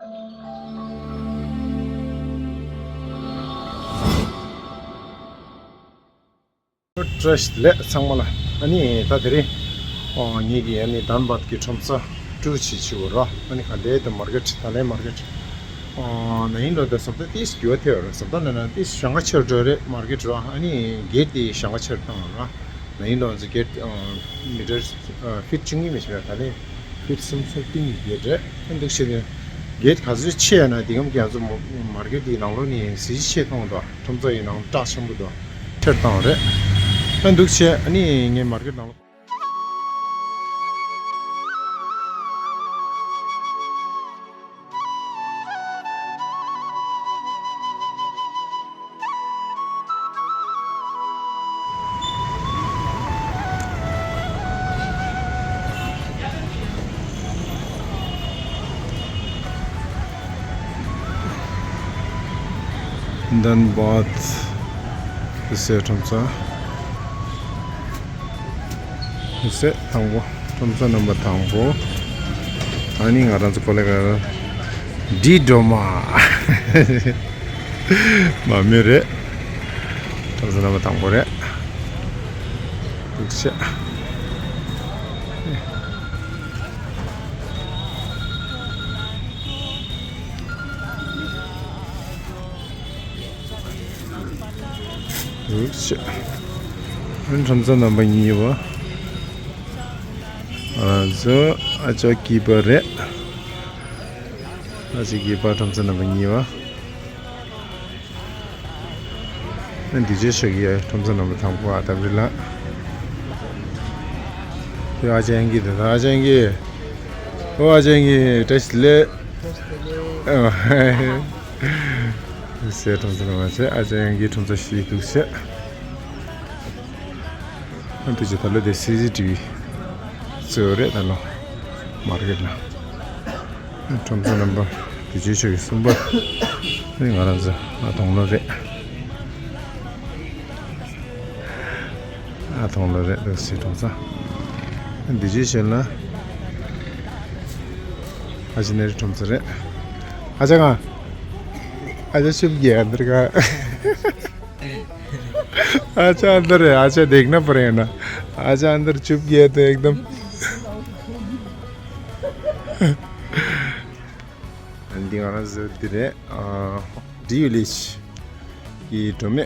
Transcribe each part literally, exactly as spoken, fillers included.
བཀྲ་ཤིས་བདེ་ལེགས་ཚང་མ་ལ། ཨ་ནི་ད་དེ་རིང་ཨོ་ངེད་ཀྱི་ཨ་ནི་དཱན་བཱད་ཀྱི་ཁྲོམ་ས་ཀྲུའུ་ཆི་ཆི་བོ་ར། ཨ་ནི་ག་ལེ་ད་མར་ཀེ་ཊི་ད་ལེ་མར་ཀེ་ཊི་ཨོ་ན་ཡིན་ལོ། ད་ཟབ་ད་ཏིས་འགྱུར་བ་ཐེབས་ར། ཟབ་ད་ན་ན་ཏིས་ཞང་ཁ་ཆེར་འགྲོ་རེད་མར་ཀེ་ཊི་ར། ཨ་ནི་གེ་ཊི་དེ་ཞང་ཁ་ཆེར་བཏང་ར། ན་ཡིན་ལོ་ང་ཚོ་གེ་ཊི་ཨོ་མི་ཊར་ཨོ་ཕིཊ་བཅུ་གཉིས་མི་ཤེས་པ་ད་ལེ། ཕིཊ་སུམ་ཅུ་སོ་བདུན་གྱི་གེ་ཊི་རེད། ཨ་འདུག་བྱས་ནས་གེ་ཊི་ག་ཚོད་ཕྱེ་ཡ་ན་དེ་གམ་གྱི་ང་ཚོ་མ་མར་ཀེ་ཊི་དེའི་ནང་ལོགས་ནས་གཟི་བརྗིད་ཆེ་མཐོང་འདུག་ཁྲོམ་ས་ཡི་ནང་བཀྲག་ཆེན་པོ་འདུག་ཁྱེར་བཏང་རེད། ཨ་འདུག་བྱས་ཨ་ནི་ངས་མར་ཀེ་ཊི་ནང་ལོགས། དཱན་བཱད་ཟེར་ཁྲོམ་ས། ཟེར་དང་པོ། ཁྲོམ་ས་རྣམ་པ་དང་པོ། ཨ་ནི་ང་རང་ཚོ་ཀོ་ལེ་ག་ཌི་སྒྲོལ་མ། མ་རྨོས་རེད། ཁྲོམ་ས་རྣམ་པ་དང་པོ་རེད། འདུག་བྱས། འདུག་བྱས། ཁྲོམ་ས་རྣམ་པ་གཉིས་པ། ང་ཚོ་ཨ་ཅག་གི་པ་རེད། ཨ་ཅག་གི་པ་ཁྲོམ་ས་རྣམ་པ་གཉིས་པ། ཨ་འདི་ཅི་ཞིག་ཡ་ཁྲོམ་ས་རྣམ་པ་དང་པོ་ཨ་ཏམ་རི་ལ། དེ་ཨ་ཅག་གི་དེ་ཨ་ཅག་གི། ཨོ་ཨ་ཅག་གི་བཀྲ་ཤིས་བདེ་ལེགས། ཨ་ཧེ། ཟེར་ཁྲོམ་ས་རྣམ་པ་བྱས། ཨ་ཅག་གི་ཁྲོམ་ས་ཞིག་འདུག་བྱས། ཨ་འདུག་བྱས་ད་ལོ་དེ་སི་སི་ཊི་ཝི་གཙོས་རེད་ད་ལོ། མར་ཀེ་ཊི་ལ། ཁྲོམ་ས་རྣམ་པ་དེ་ཆོས་ཆོས་ཀྱི་གསུམ་པ་ནི་ང་རང་ཚོ་ཨ་དོང་ལོ་རེད། ཨ་དོང་ལོ་རེད་འདུག་སེ་ཁྲོམ་ས། འདི་ཆོས་ཆོས་ལ་ཨ་ཅི་ནེ་རི་ཁྲོམ་ས་རེད། ཨ་ཅག་ང་ཨ་ཅག་ཤུབ་རྒྱས་འདིར་ག་ཨ་ཅག་འདིར་ཨ་ཅག་देखना पड़ेगा ना। ཨ་ཅག་འདིར་ཤུབ་རྒྱས་དེ་एकदम། འདི་ང་རང་ཚོ་འདི་རེད། ཨ་ཌི་ཝི་ལེཇ་གི་སྒྲོལ་མ།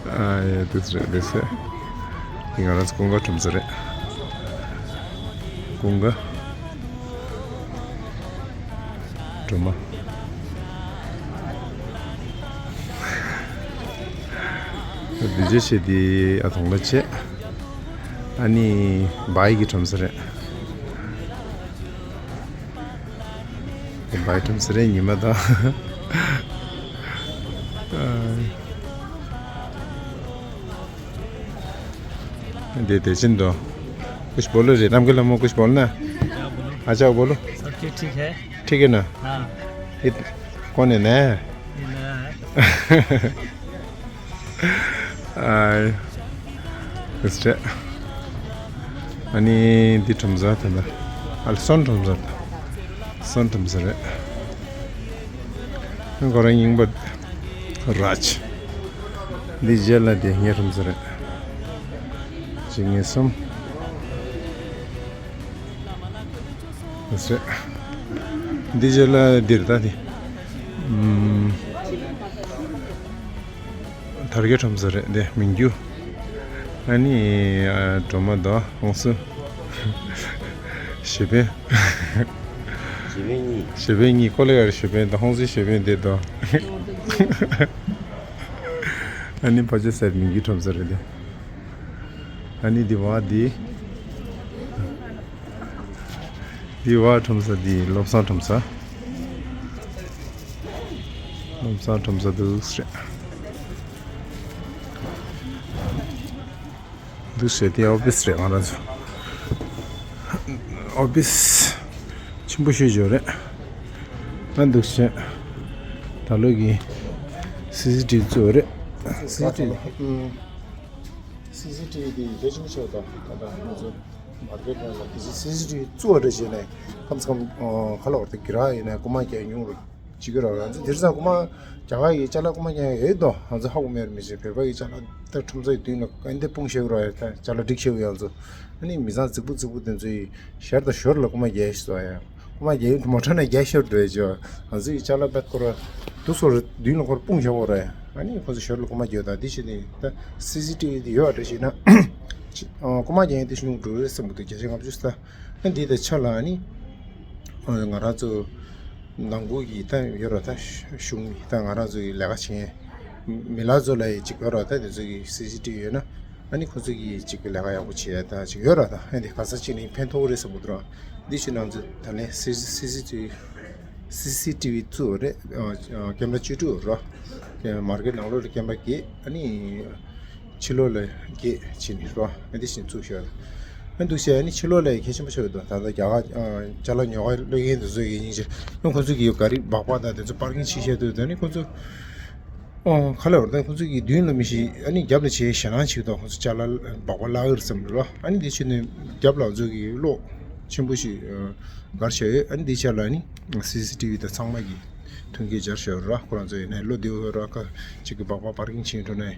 ཨ་ཡ་དེ་རེད་དེ་ཟེར། འདི་ང་རང་ཚོ་ཀུན་དགའ་ཁྲོམ་ས་རེད། ཀུན་དགའ། སྒྲོལ་མ། འདི་རྗེས་བྱས་ཏེ་ཨ་དོང་ལོ་བྱས། ཨ་ནི་བའི་གི་ཁྲོམ་ས་རེད། བའི་ཁྲོམ་ས་རེད་ཉི་མ་དང་། འདི་དེ་བཞིན་དུ། कुछ बोलो रे, राम के लमो कुछ बोलना। क्या बोलूं? अच्छा बोलो। सब चीज ठीक है। ठीक है ना? हाँ। इत-, कौन है नया है? ये नया है। आय। मिस्टर। अनि दी ཁྲོམ་ས་དེ་ན། ཨལ་སོན་ཁྲོམ་ས་དང་། སོན་ཁྲོམ་ས་རེད། ཁོ་རང་རྙིང་པ་རཱཇ། འདི་རྗེས་ལ་དེ་ངའི་ཁྲོམ་ས་རེད། གཅིག་གཉིས་གསུམ། ཟེར། འདི་རྗེས་ལ་འདིར་ད་དེ། ཨམ། དར་རྒྱས་ཁྲོམ་ས་རེད་དེ་མིང་རྒྱུ། ཨ་ནི་ཨ་སྒྲོལ་མ་དང་ཧོང་སུ། གཞས་པན། གཞས་པན་གཉིས། གཞས་པན་གཉིས་ཀོ་ལེ་གར་གཞས་པན་དང་ཧོང་སུའི་གཞས་པན་དེ་དང་། ཨ་ནི་ཕ་ཆེ་སར་མིང་རྒྱུ་ཁྲོམ་ས་རེད་དེ། ཨ་ནི་འདི་བ་འདི། འདི་བ་ཁྲོམ་ས་འདི་བློ་བཟང་ཁྲོམ་ས། བློ་བཟང་ཁྲོམ་ས་འདུག་སེ་རེད། འདུག་སེ་དེ་ཨོ་ཕིས་རེད་ང་རང་ཚོ། ཨོ་ཕིས་ཆེན་པོ་ཞིག་ཅིག་རེད། ང་འདུག་སེ་ད་ལོ་གི་སི་སི་ཊི་ཝི་གཙོ་བོ་རེད། སི་སི་ཊི་ཝི། སི་སི་ཊི་ཝི་དེ་གལ་ཆེན་པོ་ཆགས་སོང་། ད་ལྟ་ང་ཚོ་མར་ཀེཊ་ནང་ལ་གལ་སྲིད་སི་སི་ཊི་ཝི་བཙུགས་པ་འདྲ་བྱས་ནས་ཁམས་ཁམས་ཁ་ལོ་བར་དུ་གི་ར་ཡིན་ན་རྐུ་མ་རྒྱག་ཉུང་རུ་བྱེད་ཀྱི་རེད། ང་ཚོ་དེང་སང་རྐུ་མ་རྒྱ་གར་གྱི་ཅ་ལག་རྐུ་མ་རྒྱག་ཡོད་དོ། ང་ཚོ་ཧ་གོ་མེད་རེད། མི་ཚོས་བོད་པ་གི་ཅ་ལག་ད་ཁྲོམ་ས་ཡི་མདུན་ལ་ཨ་འདི་སྤུངས་བཞག་ར་ཡ། ད་ཅ་ལག་སྒྲིག་བཞག་ཡ་ཚོ་ཨ་ནི་མི་ཚང་རྫིག་པོ་རྫིག་པོ་དེ་ཚོ་ཡི་ཞར་དང་ཞོར་ལ་རྐུ་མ་རྒྱག་ཤི་སོང་ཡ། རྐུ་མ་རྒྱག་ཡུལ་མོ་ཊ་ནས་རྒྱག་ཤོར་འགྲོ་ཡ་ཅོ། ང་ཚོ་ཡི་ཅ་ལག་པད་ཁོ་ར་དུ་སོར་མདུན་ལ་ཁོར་སྤུངས་བཞག་གོ་ར་ཡ། ཨ་ནི་ཁོ་ཚོ་ཞོར་ལ་རྐུ་མ་རྒྱག་ད་འདི་བྱས་ནས་ད་སི་སི་ཊི་ཝི་དེ་ཡོད་པ་འདྲ་ཞིག་ན་རྐུ་མ་རྒྱག་ཡ་དེ་ཤུགས་འགྲོ་རེད་བསམ་གི་འདུག་བརྒྱ་ཆ་ལྔ་བཅུ་ས། ཨ་འདི་དང་ཆ་ལ་ཨ་ནི་ང་རང་ཚོ་ནང་ཁུལ་གྱི་ད་ཡོད་ར་ད་གཞུང་གི་ད་ང་རང་ཚོ་ཡི་ལས་ཀ་བྱེད་མི་ལ་ཚོ་ལ་ཡི་གཅིག་ཡོད་ར་ད་དེ་ཚོ་གི་སི་སི་ཊི་ཝི་ཡོད་ན། ཨ་ནི་ཁོ་ཚོ་གིས་ཅིག་ལས་ཀ་ཡག་པོ་བྱེད་ཡ་ད་ཅིག་ཡོད་ར། ད་ཨ་འདི་ག་ས་ཅིག་ནས་ཕན་ཐོགས་རེད་བསམ་གི་འདུག་ར། འདི་ཕྱི་ནང་ཚོ་ད་ལན་སི་སི་ཊི་ཝི་སི་སི་ཊི་ཝི་བཙུགས་རེད། ཀེམ་ར་བཅུ་དྲུག་ར། མར་ཀེཊ་ནང་ལོགས་ལ་ཀེམ་ར་བརྒྱད། ཨ་ནི་ཕྱི་ལོགས་ལ་བརྒྱད་བྱས་ནས་ར། ཨ་འདི་བཞིན་བཙུགས་ཤག་ཨ་འདུག་བྱས་ཨ་ནི་ཕྱི་ལོགས་ལ་གལ་ཆེན་པོ་ཆགས་ཡོད་དོ། ད་ལྟ་རྒྱ་གར་ཅ་ལག་ཉོ་ག་སླེབས་མཁན་དེ་ཚོ་ཡིན་ཅེ་ཨ་ཁོ་ཚོ་གིས་ག་རི་སྦག་སྦག་དང་དེ་ཚོ་པར་ཀིང་བྱེད་བཞག་འདུག་ད་ནི་ཁོ་ཚོ། ཨོ། ཁ་ལ་བར་ད་ཁོ་ཚོ་གི་མདུན་ལ་མི་ཤེས། ཨ་ནི་རྒྱབ་ལ་བྱས་ཞེད་སྣང་བྱེད་དོ། ཁོ་ཚོ་ཅ་ལག་སྦག་སྦག་བརླག་གི་རེད་བསམ་རེད་བ། ཨ་ནི་དེ་ཕྱིར་ནས་རྒྱབ་ལ་ང་ཚོ་གི་གློག་ཆེན་པོ་ཞིག་བསྒར་བཞག་ཡོད། ཨ་ནི་དེའི་ཕྱོགས་ལ་ཨ་ནི་སི་སི་ཊི་ཝི་དང་ཚང་མ་གི་མཐུན་རྐྱེན་སྦྱར་བཞག་ཡོད་རེད་བ། ཁོ་རང་ཚོ་ཡིན་ནའི་བློ་བདེ་པོ་ཡོད་རེད་བ། ཁ་ཅིག་གི་སྦག་སྦག་པར་ཀིང་བྱེད་འགྲོ་ནའི་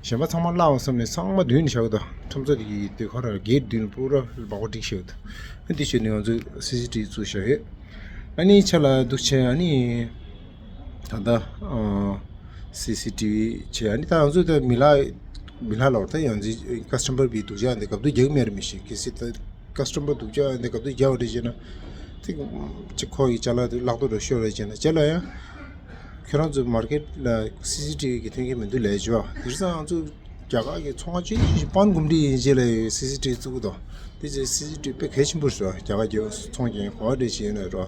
གཞན་པ་ཚང་མ་བརླག་འོང་བསམ་ནས་ཚང་མ་མདུན་ནས་བཞག་གི་འདུག་ཁྲོམ་ས་དེ་གི་དེ་ཁོ་ར་གེ་ཊི་མདུན་པུ་ར་སྦག་སྦག་བསྒྲིགས་བཞག་གི་འདུག་ཨ་ནི་དེ་ཕྱིར་ནས་ང་ཚོ་སི་སི་ཊི་ཝི་བཙུགས་བཞག་ཡོད། ཨ་ནི་ཕྱོགས་ལ་འདུག་བྱས་ཨ་ནི། ད་ལྟ་སི་སི་ཊི་ཝི་བྱས་ཨ་ནི་ད་ང་ཚོ་ད་མི་ལ་མི་ལ་ལོར་ད་ཡང་ཅིག་ཀ་སི་ཊ་མར་བི་སྡུག་ཅག་འདི་སྐབས་དུ་རྒྱག་མེད་རེད་མི་ཤེས། གལ་སྲིད་ད་ཀ་སི་ཊ་མར་སྡུག་ཅག་འདི་སྐབས་དུ་རྒྱག་པ་རེད་ཅེ་ན། ཏིག་ཅིག་ཁོ་ཡི་ཅ་ལག་དུ་བརླག་ཏོ་རེ་ཤོར་རེད་ཅེ་ན་ཅེ་ལ་ཡང་། ཁྱོད་རང་ཚོའི་མར་ཀེཊ་ལ་སི་སི་ཊི་ཝི་གི་མཐུན་རྐྱེན་མི་འདུག་ལས་བྱོས། དེང་སང་ང་ཚོ་རྒྱ་གར་གྱི་ཚོང་ཁང་ཆུང་ཆུང་ཞིག་པན་གུམ་ཏི་ཡིན་ཅེ་ལ་སི་སི་ཊི་ཝི་བཙུགས་འདུག་དེ་ཚོའི་སི་སི་ཊི་ཝི་དཔེ་གལ་ཆེན་པོ་རེད། རྒྱ་གར་རྒྱལ་ཚོང་རྒྱག་གོ་བ་འདྲ་ཞིག་ཡིན་ན་རོ།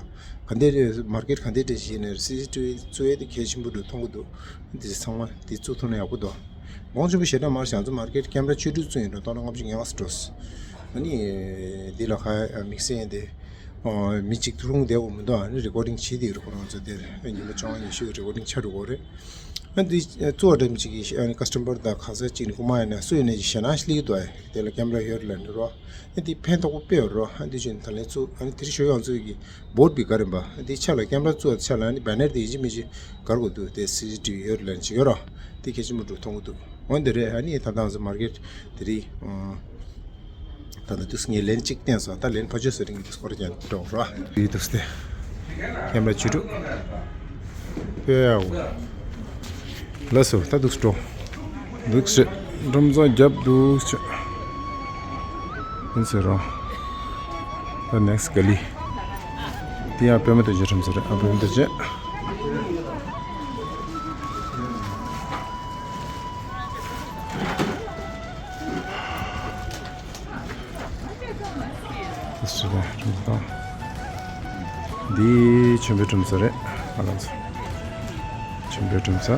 ག་འདྲ་རེད། མར་ཀེཊ་ག་འདྲ་འདྲ་ཞིག་ཡིན་ན་སི་སི་ཊི་ཝི་བཙུགས་ཡས་དེ་གལ་ཆེན་པོ་འདྲ་མཐོང་གི་འདུག་དེ་ཚང་མ་དེ་བཙུགས་ཐུབ་ན་ཡག་པོ་འདུག་དགོངས་ཆེན་པོ་ཞེ་དྲག་མ་རེད། ང་ཚོ་མར་ཀེཊ་ཀེམ་ར་བཅུ་དྲུག་བཙུགས་ཡིན་འགྲོ། སྟོང་ཕྲག་ལྔ་བཅུ་ང་ལྔ་སུ་འགྲོ། ཨ་ནི་དེ་ལ་ཁ་དམིགས་བསལ་དེ་མི་གཅིག་ཐུག་རུང་བསྡད་དགོས་མི་འདུག་ཨ་ནི་རེ་ཀོར་ཌིང་བྱེད་དེ་རེད། ཁོ་རང་ཚོ་དེར་ཉི་མ་བཅོ་ལྔ་ཉི་ཤུ་རེ་ཀོར་ཌིང་ཆགས་འགྲོ་གི་རེད། ཨ་འདི་གཙོ་བོ་འདྲ་མི་གཅིག་གིས་ཨ་ནི་ཀ་སི་ཊ་མར་དང་ཁ་ས་གཅིག་ནས་རྐུ་མ་ཡིན་ན་སུ་ཡིན་ན་ཞེད་སྣང་སླེབས་ཀྱི་འདུག་ཨ་དེ་ལ་ཀེམ་ར་ཡོད་ལབ་འདུག་རོ། ཨ་འདི་ཕན་ཐོགས་པོ་དཔེ་ཡོད་རོ། ཨ་འདི་བཞིན་ད་ལན་ཚུགས་ཨ་ནི་དེ་རིང་ཞོ་ཡོང་ཚུགས་ཀྱི་བོར་ཌི་བི་ག་རེ་འབའ། ཨ་འདི་ཆ་ལ་ཀེམ་ར་བཙུགས་ཆ་ལ་ཨ་ནི་བེ་ནར་དེ་ཡིན་གཅིག་མིན་གཅིག་གར་དགོས་འདུག་དེ་སི་སི་ཊི་ཝི་ཡོད་ལབ་ཅིག་ཡོད་རོ། དེ་གལ་ཆེན་པོ་འདུག་མཐོང་གི་འདུག་འོན་ཏེ་རེད། ཨ་ནི་ད་ལྟ་ང་ཚོ་མར་ཀེཊ་དེ་རིང་ད་ལྟ་དུས་ངས་ལན་གཅིག་བསྟན་སོང་། ད་ལན་ཕར་ཕྱོགས་སུ་རིང་གི་སྐོར་ཀྱང་འགྲོ་རོགས། དེའི་དུས་དེ་ཀེམ་ར་བཅུ་དྲུག་པེ་ཡའོ། ལགས་སོ། ད་འདུག་སེ་འགྲོ། འདུག་སེ་འགྲོ་མཚམས་རྒྱབ་འདུག་སེ། ཡིན་ཟེར་རོ། ད་ནེག་སི་ག་ལི། དེ་ཡང་པད་མ་རྡོ་རྗེ་ཁྲོམ་ས་རེད། ཨ་པད་མ་རྡོ་རྗེ། སི་ཊི་ཊི་ཁྲོམ་ས་དང་། འདི་ཆོས་འཕེལ་ཁྲོམ་ས་རེད། ཨ་ལགས་སོ། ཆོས་འཕེལ་ཁྲོམ་ས།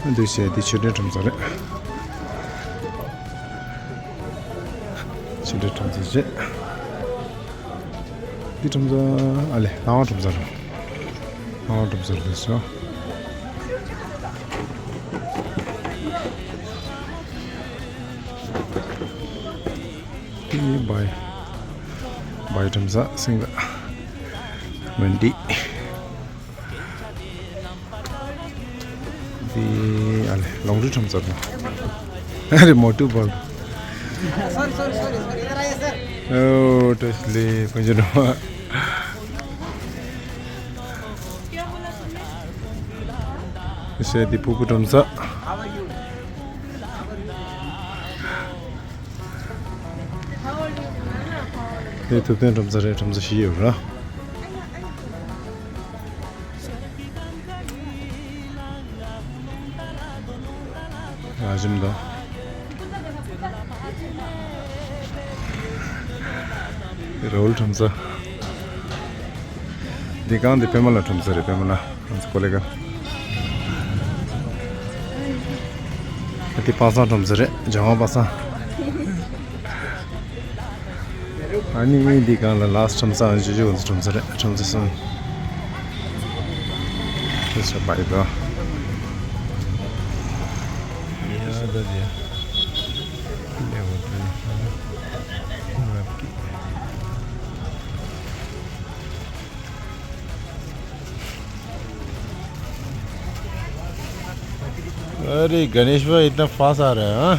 འདི་བྱས་འདི་ཆོས་སྒྲོན་ཁྲོམ་ས་རེད། ཆོས་སྒྲོན་ཁྲོམ་ས་བྱས། འདི་ཁྲོམ་ས་ཨ་ལེ་ལྷ་དབང་ཁྲོམ་ས་རེད། ལྷ་དབང་ཁྲོམ་ས་རེད་སོ། འདི་བའི་བའི་ཁྲོམ་ས་སིང་ལ་མན་ཌི། འདི་ཨ་ལེ་ལོང་རི་ཁྲོམ་ས་དང་། ཨ་ལེ་མོ་ཊུ་བལ། ཨོ་བཀྲ་ཤིས་བདེ་ལེགས་ཕུན་ཆུ་སྒྲོལ་མ། ཨེ་ཤེ་ཡ་འདི་ཕུར་བུ་ཁྲོམ་ས། དེ་ཐུབ་བསྟན་ཁྲོམ་ས་རེད། ཁྲོམ་ས་བཞི་ཡོད་ར། ཨ་ཞིམ་དང་། ར་ཧུལ་ཁྲོམ་ས། འདི་གང་འདི་པད་མ་ལ་ཁྲོམ་ས་རེད། པད་མ་ལ། ང་ཚོ་ཀོ་ལེ་ག་འདི་པ་སངས་ཁྲོམ་ས་རེད། ལྗང་དབང་པ་སངས། ཨ་ནི་འདི་གང་ལ་ལཱསི་ཁྲོམ་ས་ཨ་ནི་ཅོ་ཅོ་ཁྲོམ་ས་རེད། ཁྲོམ་ས་གསུམ། ཁྲོམ་ས་པ་ཡི་དོ། ཡ་ད་དེ། अरे गणेश भाई इतना फास्ट आ रहा है, हाँ?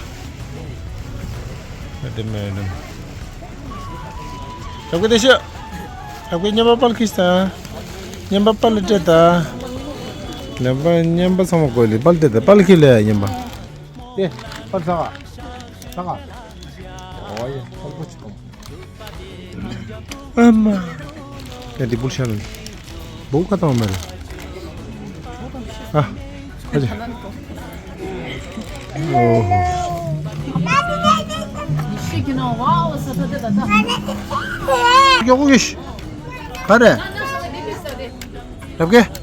अरे मैडम। सबके देश। सबके ཉམས་པ་པར་ཁྱེར་ད། ཉམས་པ་པར་ལ་སྤྲད་ད། ཉམས་པ་ཉམས་པ་ཚང་མ་དགོས་ལེ་པར་སྤྲད་ད་པར་ཁྱེར་ལེ་ཉམས་པ། ཏེ། པར་ས་ག་ས་ག་ཨོ་ཡེ་པར་པོ་ཆི་གོ། ཨ་མ། ཡ་འདི་བུལ་ཤ་ནི། བུ་ཁ་ཏང་མེ་རེ། ཨ། ཁ་ཅི། ཨོ་ཧོ། མགྱོགས་པོ་གིས། ག་རེ། རབ་གེ།